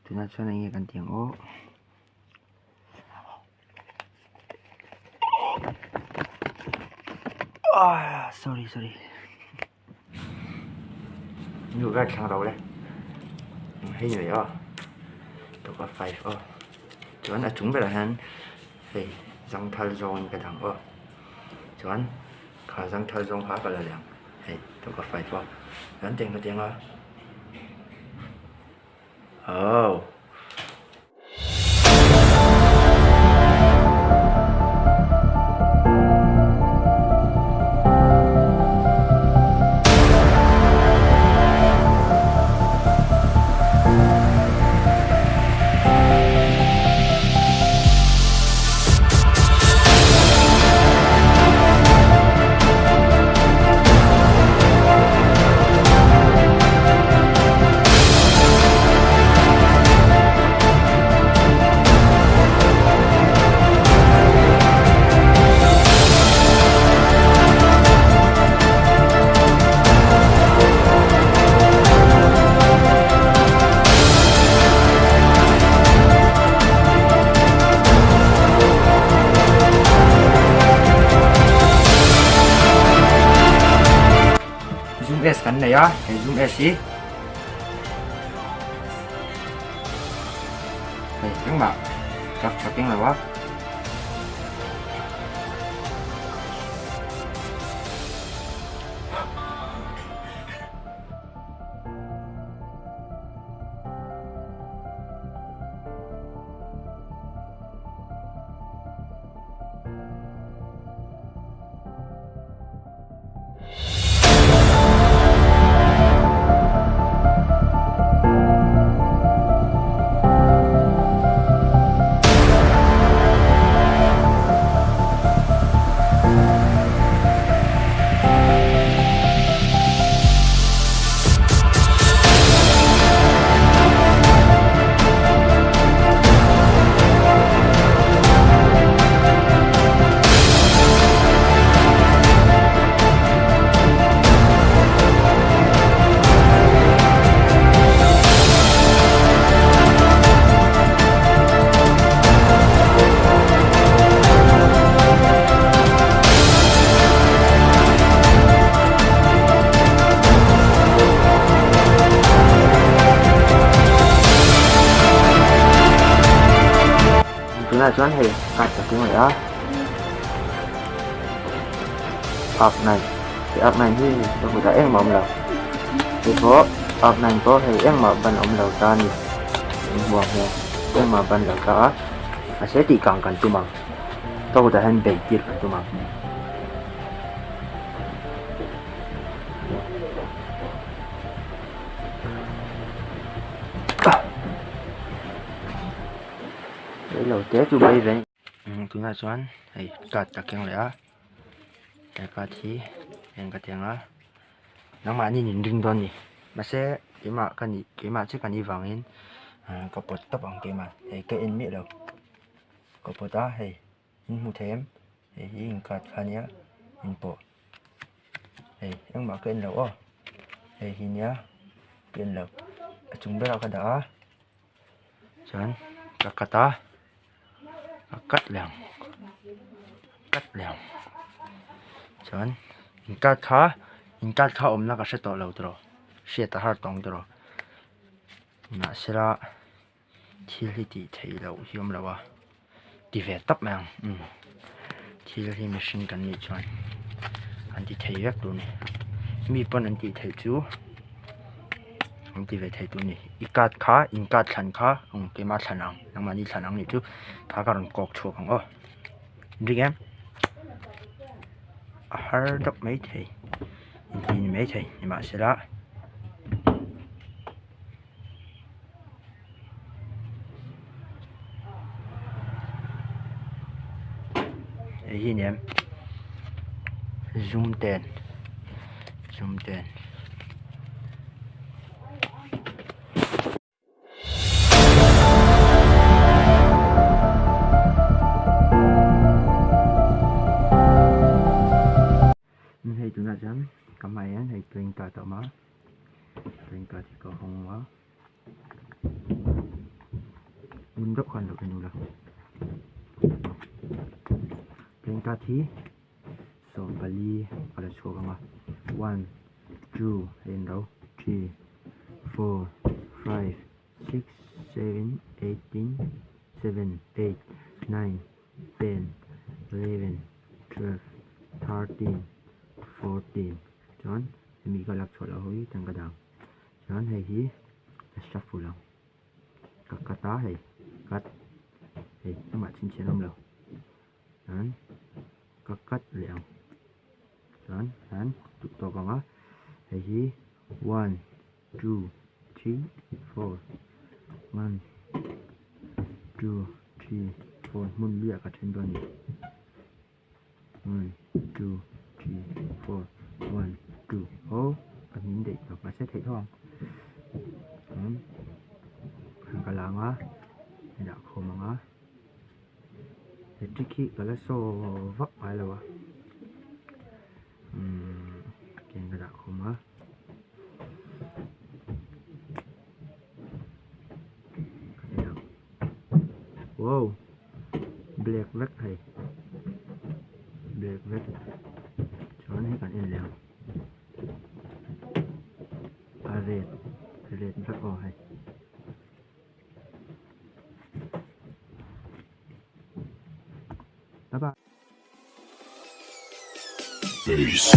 Tunah chuan eng nge kan tih ang aw. Ah, sorry sorry. Nu ber thlang lo le. Hei ni mai aw. Tuk a 5 aw. Chuan a chung berah hian hei zangthal zawngin ka dang aw. Chuan kha zangthal zawng kha ka la leh ang. Hei tuk a 5 aw. Chuan tiang ka tiang a. Oh. Zoom S kan nei a, he Zoom S hi hei engmah chak tha keng lo a. Tunah chuan hei card ka keng leh a arc nine he arc nine hi ka hmu ta engmah a awm lo hei pawh arc nine pawh hei engmah ban a awm lo ta a ni engmah hian engmah ban lo ta a mahse tih kang kan tum ang ka kutah hian bei tir kan tum ang. Reilo te chu bai ve umm tunah chuan hei card ka keng leh a he card hi eng ka ti ang a nangmahni in ring dawn a ni mahse keimah ka nih keimah chiah ka nih vangin ah ka pawt tawp ang keimah hei ka en miah lo ka pawt a hei in hmu thei em hei hi in card kha ania in pawh hei engmah ka en lo aw hei hi nia ka en lo a chung berah ka dah a. Chuan ka cut a ka cut leh ang cut leh ang chuan in card kha in card kha awmna ka hre tawh lo tawh hriat a har tawng tawh mahsela thil hi tih theih loh hi a awm lo a ti ve tawp mai ang umm thil hi mihring kan nih chuan an ti thei vek tur a ni mi pawn an tih theih chu an ti ve thei tur a ni i card kha in card thlan kha umm keimah thlan ang nangmahni thlan ang nih chu kha ka rawn kawk chhuak ang aw ring em a har deuh maithei inti ni maithei nimahsela. Hei hi nia zoom ten zoom ten. Hei tunah chuan ka hmaiah hian hei playing card a awm a playing card hi ka hawng a. Ngun deuh khan lo en ula. Playing card hi 14 ka la chhuak ang a. 1, 2, hei an ro, 3, 4, 5, 6, 7, 8, 7, 8, 9, 10, 11, 12, 13, 14 chuan hemi ka lak chhuah loh ho hi tan ka dang. Chuan hei hi ka shuffle ang. Ka cut a hei cut hei amah chhinchhiah an awm lo. Chuan ka cut leh ang. Chuan hian duh tawk ang a hei hi 1 2 3 4 1 2 3 4 hmun liah ka then dawn a ni. 1 2 3 4 1 2 aw ka hnim daih tawp mahse theih tho ang. Chuan ka la ang a ka dah khawm ang a he trick hi ka la saw vak ngai lo a umm tiang ka dah khawm a. Wow black vek hei black vek chuan hei kan en leh ang a red red vek aw hei bye bye. Peace.